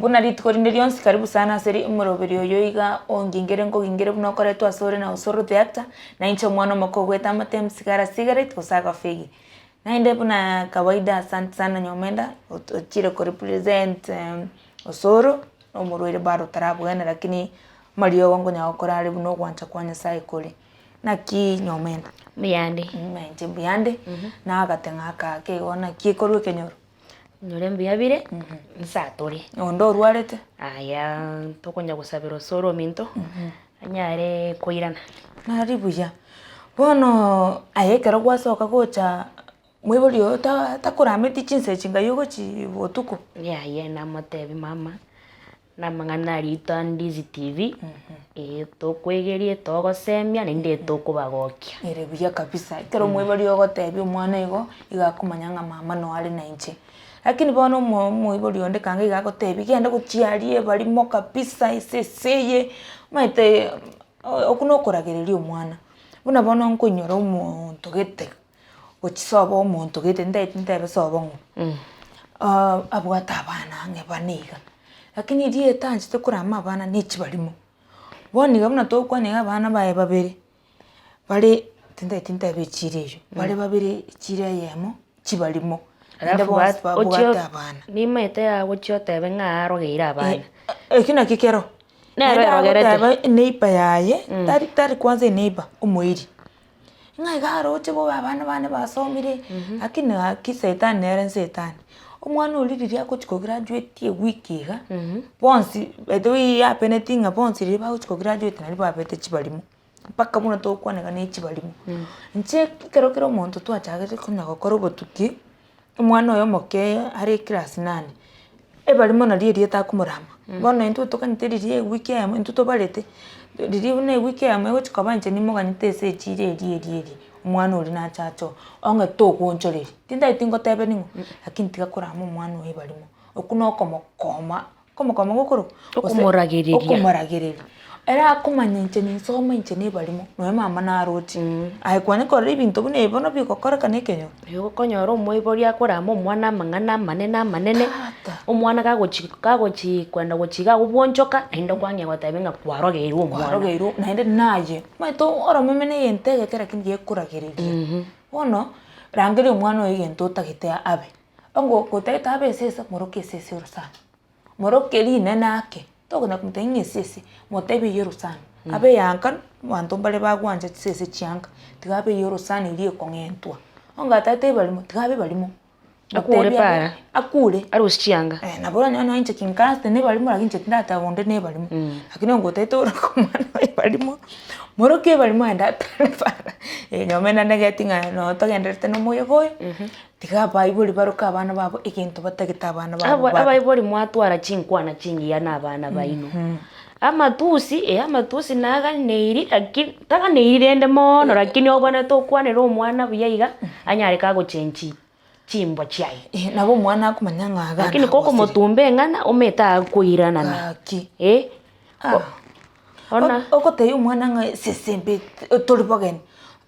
Buna rituko rinde rionsi karibu sana ase ri omoroberi oyo iga ongingere nkogingere buna okoretwa asore na Osoro the actor, na inche omwana omoke ogwete amate emsigara cigarette gose agafegi. Naende buna kawaida asante sana Nyomenda, ot- ochire korepresent Osoro, na omorwaire bado otarabwena lakini amariogo nkonya gokora are buna ogwancha kwa Nyasaye kore. Naki Nyomenda? Mbuyande. Muna inche mbuyande, nagateng'a aka ake igo naki ekorwa ekenyoro? Nyore mbuya bire, nsa tore. Onde orwarete? Aya tokonya gosabera osoro ominto, anyare koirana. Nari buya. Bono aye ekero gwasoka gocha moibori oyo ta- takorameti chinsa echi ngai ogochi botuko? Yaya namotebia mama, Namang'ana aria aito Ndizi TV, tokoegeria, togosemia, naende tokobagokia. Ere buya kabisa, ekero omoibori ogotebia omwana igo, igo akomanya ng'a mama no are na inche. Lakini bono omo omoibori onde kanga iga agotebia genda gochia aria ebarimo kabisa esese eye, omanyete okwo na okoragereria omwana. Buna bono nkonyora omonto gete, gochia sobo omonto gete ntaeti ntebe sobo ng'o, abwate abana ang'e bane iga, lakini rieta anchete korama abana ne chibarimo. Bono iga buna togokwana iga abana baye babere, bare tintaeti ntebe echiro eywo, bare babere echiro eyemo chibarimo, naende Alafu bonsi ba- ochie babwate abana. nimaete agochia otebe ng'a arogeire abana. Ekio nakio kero, Nero naende erogerete. agoteba eneighbour yaye, tari tari kwanza eneighbour, omoiri. Ng'a iga aroche bobe abana bane basomire, lakini gaki setani nere nsetani. Omwana oria riria agochi kograduate ewiki iga, bonsi by the way ehapeneti ng'a bonsi riria bagochi kograduate naria babete chibarimo, mpaka buna togokwana iga ne chibarimo. Inche ekero kera omonto twachagete konya gokora obotuki, Omwana oye omoke are eclass nane, ebarimo nario erieta akomorama, bono intwe tokanyete riria ewiki eyemo intwe tobarete, riria buna ewiki eyemo egochi koba inche nimoganyete ase echiro eria eria eria, omwana oria nache ache oo, ong'e togoonchoreria, tintageti ngotebe ning'o, lakini tiga korama omwana oyo ebarimo, okwo na okomokoma. Okomokoma gokorokwa gose Okomoragereria. okomoragereria. Ere akomanya inche ninsome inche nebarimo, nonya mama naroche. Aye kwanya korora ebinto buna ebi bono bigokorekana ekenyoro. Igo okonyora omoibori akorama omwana amang'ana amanene amanene, Tata. omwana kagochi kagochi kwenda gochi iga agobwonchoka, naende okwang'ea goteba ng'a kwarogeirwe omwana. Kwarogeirwe naende naye, omanyete oromeme na egento egeke lakini gekoragereria. Bono, rangeria omwana oyo egento otagete abe. Ongo gotagete abe esese, moroke esese orosana, moroke rinene ake, tokonya komotebia ng'a esese, motebie eywo orosana, abe eyanka, abanto mbare bagwancha chisese chianka, tiga abe eywo orosana eria ekong'entwa. Onye gatagete ebarimo, tiga abe ebarimo, Akure motebie abe para. akure. Arusie chianga. Nabo oranyore nonye inche kinkansete na ebarimo lakini inche tindateba onde na ebarimo, lakini onye gotagete oroke omwana oye ebarimo, moroke ebarimo aende atare para, nyomenda ndageti ng'a noo togendererete na omoyega oyo. Tiga abaibori baroke abana babo egento batagete abana babo babe. Abaibori mwatwara chinkwana chingiya na abana baino. Amatusi, eh amatusi naganeiri lakini taganeiri rende mono lakini obwenerete okwanere omwana buya iga, anyare kagochenchi chimbwa chiaye. Eh, nabo omwana akomanya ng'a iga Lakini nagosire. kokomotumba eng'ana, omanyete akoiranana, Gaki. eh. Ah. Ona. Ogotebia omwana ng'a esese embe tori bogeni,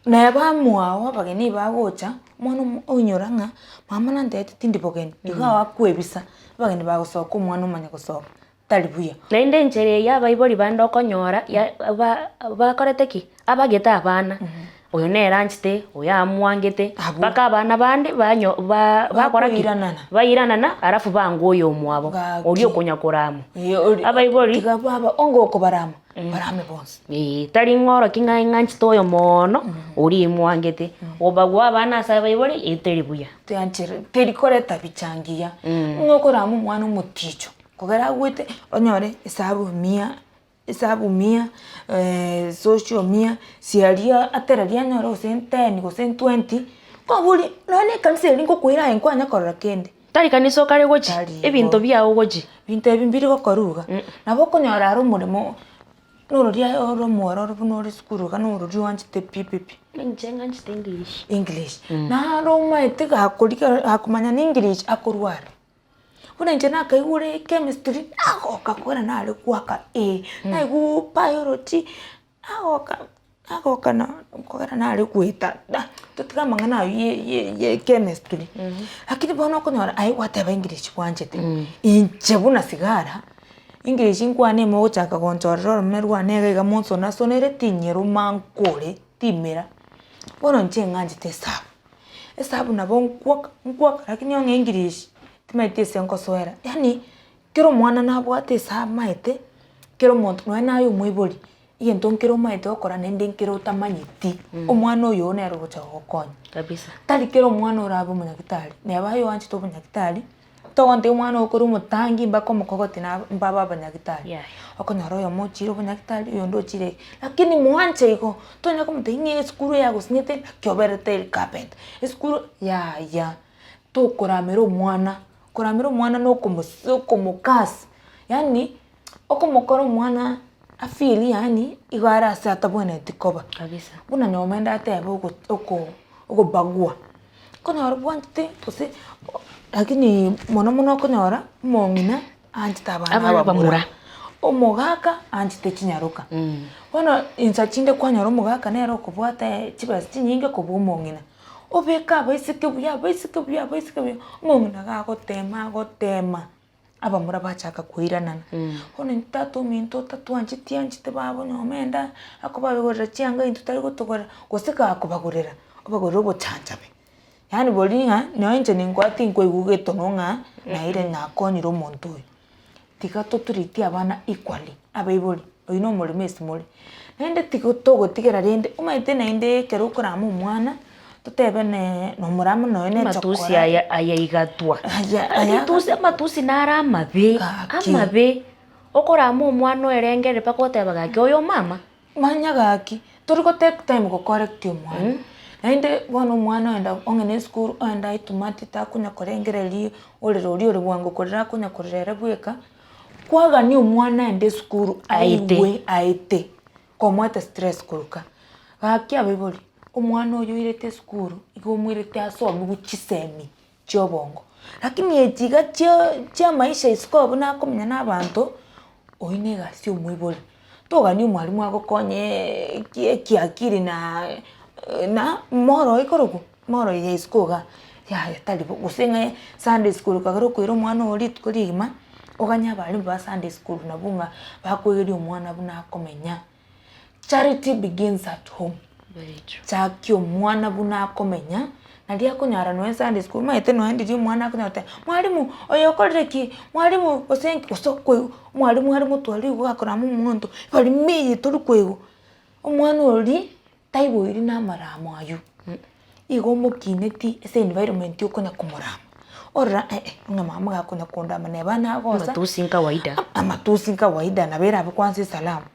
neba amwao abageni bagocha, omwana omo oinyora ng'a mama nantebeti tindi bogeni, igo akwebisa, abageni bagosoka omwana omanya gosoka, tari buya. Naende enchera eye abaibori bande okonyora ya ba bakorete ki? Abagete abana, oyo nere anchete, oyo amwangete, Abwo. mpaka abana bande banyo ba bakora ki? Bakoiranana. Bairanana alafu bangwa oyo omwabo, Gaki. oria okonya korama. Ee, ori- Abaibori. Tiga baba onge okobarama, barame bonsi. Ee, tari ng'oroki ng'a ng'anchete oyo moono, oria imwangete. Obagwa abana ase abaibori, eteri buya. Tianchere, teri koreta bicha ngiya, ng'a okorama omwana omoticho, kogera agwete onyore esabu mia. Esabu mia, social mia, siaria atera rianyore gose ten gose twenty, kwaboria nonye na ekanisa eria ngokoira aye nkwanya korora kende. Tari kanisa okare gochia, Tari igo. ebinto biago ogochia. Binto ebi mbiri gokorwa iga, nabo okonyora are omoremo, nororia ore omwororo buna ore esukuru iga nororia oanchete pi pi pi. Inche ng'anchete English. English, naro omanyete gakorigia gakomanya na English akorwara. Buna inche nakaigure chemistry, nagoka kore nare goaka A, naigwa biology, nagoka. Nagoka na nkogera nare goeta ah totige amang'ana aywo ye ye ye chemistry, lakini bono okonyora aye gwateba english bwanchete, inche buna sigara, english nkwane ime ogochaka gonchorera orome rwane iga iga monsonasonere tinyeroma nkore, timera. Bono inche ng'anchete esabu, esabu nabo nkwoka nkwoka lakini onye english, timanyeti ase nkosoera, yaani kera omwana nabwate ase amaete, kera omonto nonye naye omoibori, egento nkere omanyete gokora naende nkere otamanyeti, omwana oyo oo nere ogocha gogokonya. Kabisa. Tari kera omwana orabe omonyagitari, neba aye oanchete obonyagitari, togontebia omwana oo okore omotangi mpaka omokogoti na mbabe abanyagitari. Yaya. Okonyora oyomo ochire obonyagitari, oyonde ochire iga, lakini mwanche igo, tonya komotebia ng'a esukuru yagosinyete naki oberete carpenter, esukuru yaya, tokoramera omwana, koramera omwana na okomosi okomokasi, yaani okomokora omwana afeel yaani igo are ase atabwenereti koba. Kabisa. Buna nyomba ndatebe ogo oko okobagua, okonyora bwanchete gose lakini mono mono okonyora omong'ina aanchete abana Abana abamura, abamura. omogaka aanchete chinyaroka. Bono insa chinde kwanyora omogaka nere okobwata chibesa chinyinge kobua omong'ina, obeka abaiseke buya abaiseke buya abaiseke buya, omong'ina gagotema agotema. Abamura bachaka koiranana, bono intwe tata ominto otatwancheti anchete baba nyoma enda, akobagorera chianga intwe tari gotogorera, gose gakobagorera, obagorere obochanchabe. Yaani boria ng'a nonye inche ninkoa tinkoigwa getono ng'a naire nakonyire omonto oyo. Tiga totreat abana equally, abaibori, oywo na omoremo ase more. Naende tiga togotigera rende, omanyete naende ekero okorama omwana. Totebe ne nomoramo nonya ne Amatusi chokora. aya aya igatwa. Aya aya Ritusi amatusi naro amabe, Gaki. amabe. Okorama omwana oerengereri mpaka oteba gaki oyo omama. Manya gaki, tori go take time go correct omwana. Naende bono omwana oenda ong'e na esukuru oenda aetuma ati takonya korengereria orere oria ore bwango korera akonya korera ere bweka, kwagania omwana aende esukuru Aete. aigwe aete, komoete stress korwa. Gaki abaibori, omwana oyo oirete esukuru, igo omoirete asomiwe chisemi chia obongo, lakini echi iga chia chia maisha isiko abwo nakomenya na abanto, oywo na egasi ya omoibori. Togania omwalimu agokonye eki ekiakiri na na moro ekorokwa moro ya isiko igaa, yaya tari bo, gose ng'a sunday school ekagera okoira omwana oo rituko rigima, oganye abalimu ba sunday school nabwo ng'a bakoegeria omwana buna akomenya. Charity begins at home. Chakia omwana buna akomenya, naria akonyara nonya Sunday school, omanyete nonya ndiria omwana akonyara goteba, mwalimu oyo okorire ki, mwalimu gose nki, gose okoigwa, omwalimu are motware igo gakorama omonto, barimo eye tori koigwa. Omwana oria taiboiri na amaramo aywo, igo omokineti ase environment okonya komorama, orora eh eh ng'a mama gakonya kondama neba nagosa, Amatusi nkawaida. amatusi nkawaida nabo erabe kwanza esalamu.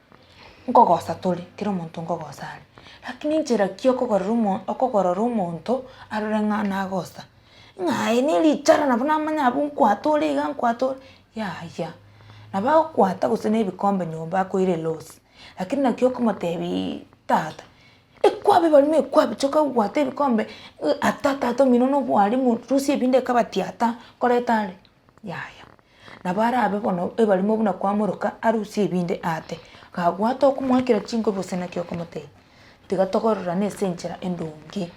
Nkogosa tore, kera omonto nkogosa are, lakini inchera ki okogorera omo okogorora omonto arore ng'a nagosa, ng'a aye ne richara nabo namanya abwo nkwate ore iga nkwate ore, yaya. Nabo agokwata gose na ebikombe nyomba akoire eloss, lakini naki okomotebiiii tata, ekwabi barimo ekwabi choka gogwata ebikombe, ata tata omino na obwarimu rusia ebinde ekabati ata nkoreta are, yaya. Nabo arabe bono ebarimo buna kwamoroka arusie ebinde aate, gagwata okomoakera chinkobi gose naki okomotebia, tiga togororane ase enchera endonge,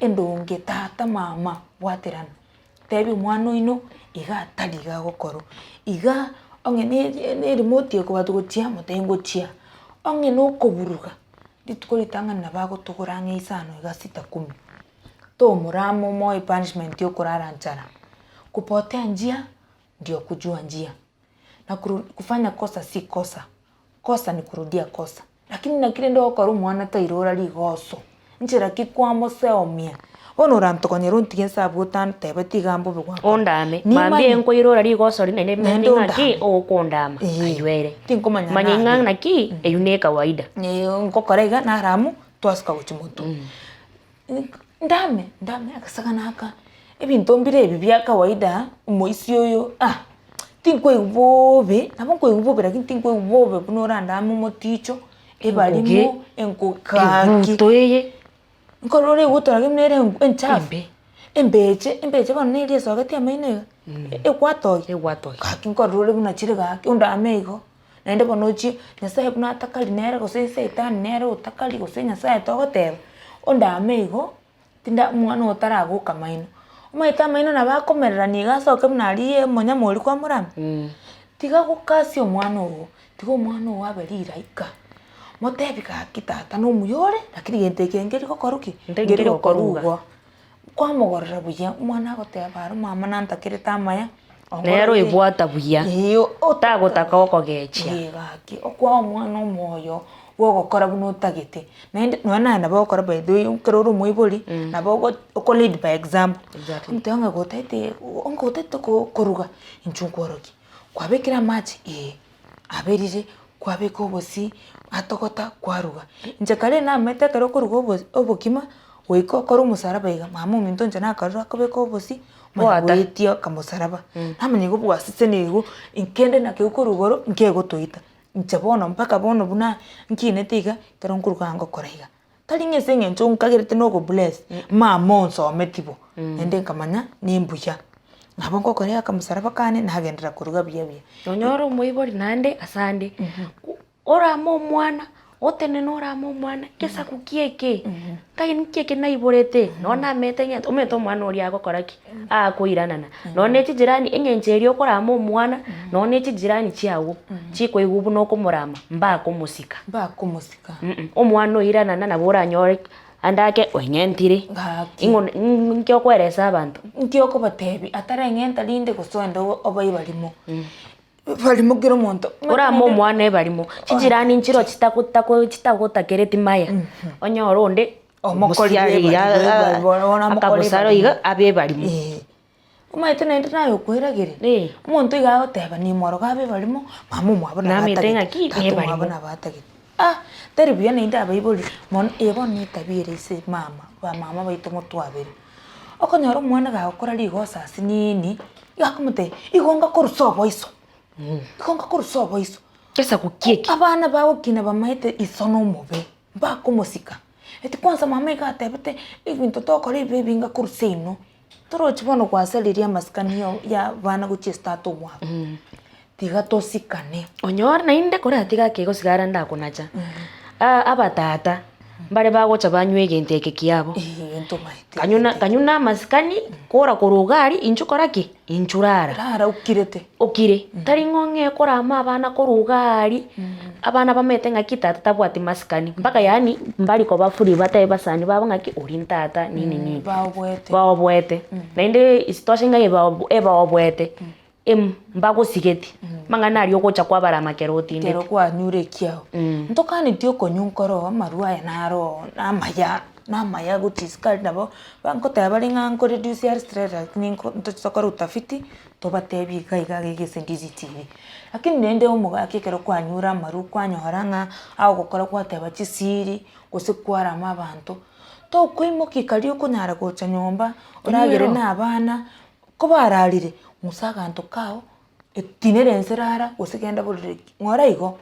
endonge tata mama bwaterana, tebia omwana oino iga atari iga agokorwa, iga onye ne ne erimote ekobwati gochia motebie ngochia, onye na okoburuga, rituko ritang'ani nabo agotogora ang'e isano iga sita kumi, tomorama omoe epunishment ya okorara nchara. Kupotea njia ndio kujua njia, na kufanya kosa si kosa, kosa ni kurudia kosa. Lakini naki rende ogokora omwana tairora rigoso, nchera ki kwamoseomia, bono orantogonyere ontige nse abwo otantebeti iga mbobe gwakora. Ondame, Nimanye. mambia nkoirora rigoso riria naende Naende manye ng'aki ondame. ogokondama, Ee, aywo ere. tinkomanya Manya ng'a naye. naki, eywo ne ekawaida. Nkokora iga naramu, twasuka gochia motwe. Ndame, ndame agasagana aka, ebinto mbire ebi bia kawaida, omoisia oyo ah, tinkoigwa bobe, nabo nkoigwa bobe lakini tinkoigwa bobe buna orandame omoticho, ebarimo, engo gaki. Eguto eye. Nkorora eguto lakini nere engo enchafu, Embe. embeche, embeche bono neri esogeti amaino iga, ekwatogia, Egwatogia. gaki nkorora ore buna chire gaki ondame igo. Naende bono ochie, Nyasaye buna atakari nere gose saitani nere otakari gose Nyasaye togoteba, ondame igo, tinda omwana oyo taragoka maino. Omanyete amaino nabo akomererania iga asoke buna aria omonyama oria kwamorama. Tiga gokasia omwana ogo, tiga omwana ogo abe riraika, motebi gaki tata na omuya ore, lakini gento eke nkeri gokorwa ki? Nkeri gokorwa igo. Kwamogorera buya, omwana agoteba aro mama nantakerete amaya, Nere oibwata buya, Ee, tagotaka okogechia. Ee gaki, okoa omwana omoyo bwa ogokora buna otagete, naende nonye naye nabo ogokora by the way ekero ore omoibori, nabo ogo oko lead by example. Exactly. Omotebia ng'a gotaete onge otagete ko koruga, inchuo nkworokie, kwabekire amache? Ee, aberire, kwabeka obosie, atogota, kwaruga. Inche kare namanyete ekero okoruga obosi obokima, goika okore omosaraba iga, mama ominto inche nakarora akobeka obosie, omanya Bwata. goetia akamosaraba, namanya igo bwasesenirie igo, nkende nakio korwa igoro nkegotoita. Inche bono mpaka bono buna nkinete iga, ekero nkoruga ngokora iga. Tari ng'a ase eng'encho nkagerete na ogobless, mama onsometi bo, naende nkamanya nimbuya. Nabo ngokora iga akamosaraba kane, nagenderera koruga buya buya. Onyore omoibori naende ase ande, orame omwana, otenene orame omwana, egesaku ki eke, nkai nki eke naiborete, nonye namete ng'a omanyete omwana oria agokora ki? Akoiranana. Nonye ne chijirani eng'encho eria okorama omwana, nonye ne chijirani chiago, chikoigwa buna okomorama, mbakomosika. Mbakomosika. Omwana oiranana nabo oranyore ande ake oeng'entire, Gaki. ing'o nki okoeresa abanto? Nki okobatebia atareng'enta rinde gose oende obae barimo, barimo kera omonto. Orame omwana ebarimo, chijirani nchiro chitako tako chitagotakereti maya, onyore onde Omokorire omosiari ebarimo, bono amokore akabosaro ebarimo. iga abe ebarimo. Eeh. Omanyete naende naye okoirageria, Eh. omonto iga agoteba nimoroga abe ebarimo, mama omwabo nabo Namete atagete, ng'aki, tata omwabo nebarimo. nabo atagete. Ah, tari buya naende abaibori, mono eye bono na etabia ere ase mama, bamama baito motwabere. Okonyora omwana gagokora rigoso asinini, iga akomotebia, igo ngakorusia oboiso, igo ngakorusia oboiso. Gesaku ki eke? Abana bagokina bamaete iso na omobe, mbakomosika, eti kwanza mama iga atebete, ebinto tokora ebi ebi ngakorusia inwe. Torochi bono gwasaririe amasikani ya ya abana gochia ase tata omwabo, tiga tosikane. Onyore naende koratiga ake gosigara ndakonacha, abatata mbare bagocha banywa egento eke kiabo, Eeh ntomaete. kanywa na kanywa na amasikani, kora korwa iga aria inchuo kora ki? Inchuo rara. Rara okirete. Okire, tari ng'a ong'ee korama abana korwa iga aria, abana bamaete ng'aki tata tabwati masikani, mpaka yaani mbari koba free batebi basani babo ng'aki oria ntata nini nini. Baoboete. Baoboete, naende isitoshe ng'a eba ebaoboete, em mbagosigeti, amang'ana aria ogocha kwabarama ekero otindete. Ekero kwanyure ekiao. Ntokaneti okonywa nkoro amarwa aya naro namaya. Namaya gochia isiko aria nabo bankoteba bare ng'a nko reduce are stress lakini nko ntoche tokore utafiti tobatebie iga iga iga ase DCTV. Lakini rende omogaka ekero kwanyure amarwa kwanyora ng'a agogokora gwateba chisiri gose kwarama abanto, tokoimokia karia okonyara gocha nyomba oragere na abana, kobararire ng'usa aganto kao etinere nse rara gose genda borere ng'ora igo.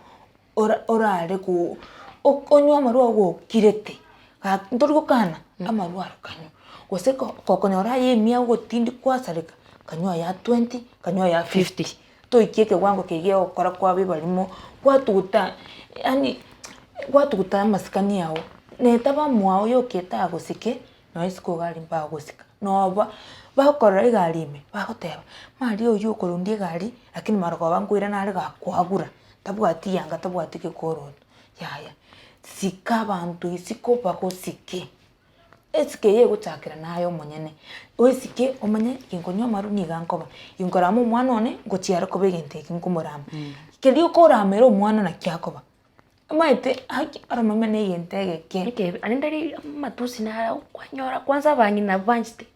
ora orare ko onywe amarwa ago gokirete, gaki ntori gokana, amarwa aro kanywa, gose ko gokonyora aye emia ogotindi kwasareka, kanywa aya twenty, kanywa aya fifty, toikie ekewango keria giogokora kwaba ebarimo, kwatuguta yaani gwatuguta amasikani ago, netaba mwao yoka etagosike, nonye isiko iga aria mbagosika, noba bagokorora egari ime, bagoteba, maria oywo okorundia egari, lakini marogoba nkoirana are gakoagura. Tabwati yanga tabwati gekoroto, yaya. Sika abanto isiko bagosike, esike eye egochakera naye omonyene, oesike omanye ginkonywa amarwa niga nkoba, ginkorama omwana one ngochia are koba egento eke nkomorama. Keria okoramera omwana naki akoba, omanyete haki oromeme na egento egeke. Ekebe naende riria amatusi naro kwanyora kwanza abang'ina banchete.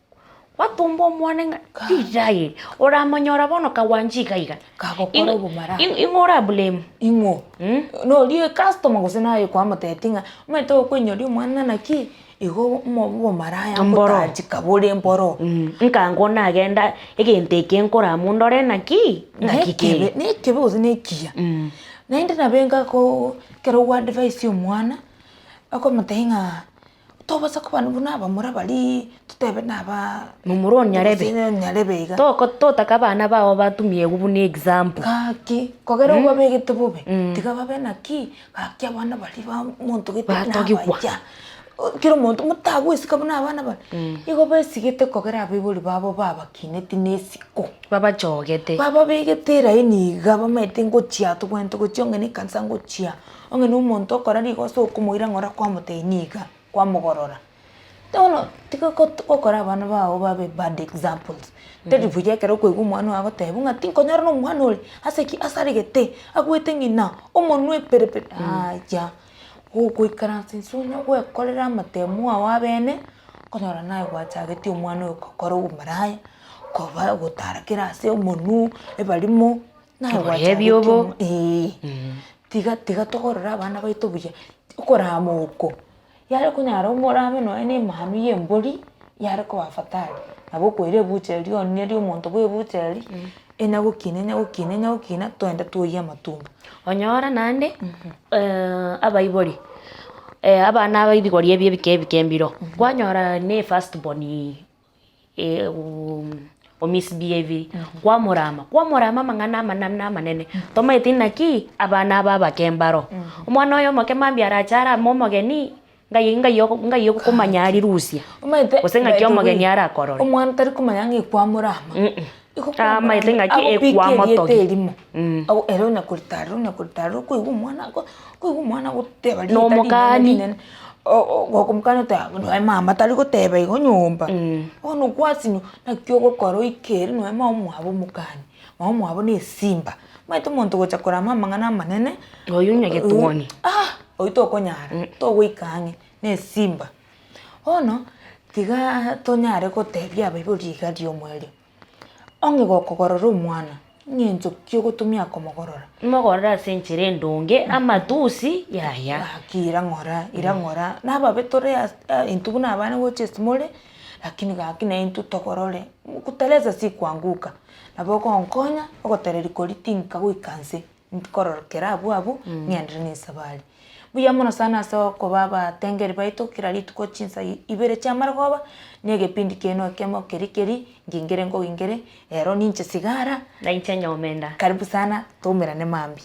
Gwatomba omwana ng'a ridaye eri, oramonyora bono kagwancha iga iga. Kagokora obomara. Ing'o ora blame? Ing'o? Noria ecustomer gose naye kwamotebetie ng'a omanyete okoinyoria omwana naki, igo omo obomaraya Mboro. ngotanchika bore mboro. Nkango nagenda egento eke nkorama ndore naki, naki Nekebe kere. nekebe gose nekiya. Naende nabo engakoo ekero gwa advise omwana, okomotebia ng'a. Tobasa koba buna abamura baria totebe nabaa Momura o nyarebe. gose nyarebe iga. Toko totaka abana bao batumiegwe buna example. Gaki, kogera obabegete bobe, tiga babe naki, gaki abana baria ba omonto gete Batogigwa. nabaya. Kera omonto motagwesika buna abana baria, igo besigete kogera abaibori babo babakineti na esiko. Babachogete. Bababegete eraini iga bamaete ngochia tobwenerete gochia onye na ekanisa ngochia, onye na omonto okora rigoso okomoira ng'ora kwamotebia niga, kwamogorora. Bono tiga gokora abana bago babe bad examples, tari buya ekero okoigwa omwana ogo agoteba ng'a tinkonyora na omwana oria, ase ki? Ase aregete, agwete ng'ina, omonwe eperepere, yaya. Gokoikaransa inse onye gwekorera amatemu ao abene, okonyora naye gwachagetie omwana oyo gokora obomaraya, koba gotara kera ase omonwe, ebarimo, naye Oborebi gwachagetie obo. omo eh. Tiga tiga togorere abana baito buya, okorama oko, yare konyara omorame nonye na emanu ya embori, yare koba afadhali, nabo okoira ebucheri rioonia ria omonto bwa ebucheri, enya gokina enya gokina enya gokina, toende twoyie amatumbo. Onyora naende, abaibori, abana aba ebigori ebi ebike ebike mbiro, kwanyora na efirst born o misbehaviri, kwamorama, kwamorama amang'ana amanene amanene, tomaeti naki, abana aba abake mbaro. Omwana oyo omoke mambia arache arame omogeni, ngai ngai ngai okomanya arirusia, Omanyete gose ng'aki by the way, omogeni arakorore. Omwana tari komanya ng'a ekwamorama, igo Amaete ng'aki agopika erieta ekwamotogia. erimo, ago ere onya koritarera onya koritarera okoigwa omwana ako okoigwa omwana agoteba Na rieta rinene omokani. rinene, gokomokania oteba nonya mama tari goteba igo nyomba, bono gwasinywa naki ogokora oike ere nonya mama omwabo omokani, mama omwabo na esimba, omanyete omonto gocha korama amang'ana amanene, Oywo onye getuoni. ah oywo tokonyara, togoika ang'e na esimba. Bono, tigaaa tonyare gotebia abaibori iga riomoerio, onye gokogorora omwana, ng'encho ki ogotumia komogorora? Mogorore ase enchera endonge, amatusi yaya. Gaki ira ng'ora, ira ng'ora, nababe tore ase intwe buna abana gocha ase more, lakini gaki na intwe togorore, kuteleza si kuanguka, nabo ogonkonya, ogotereria koria tinka goika nse. Nkororokera abwo abwo, ng'enderere na esabari. Mbuya mono sana ase okoba abatengeri baito kera rituko chinsa ibere chi'amarogoba, na egepindi kiaino ekemo keria keria, ngingere nkogingere, ero ninche sigara. Na inche nyomenda. Karibu sana, toumerane mambia.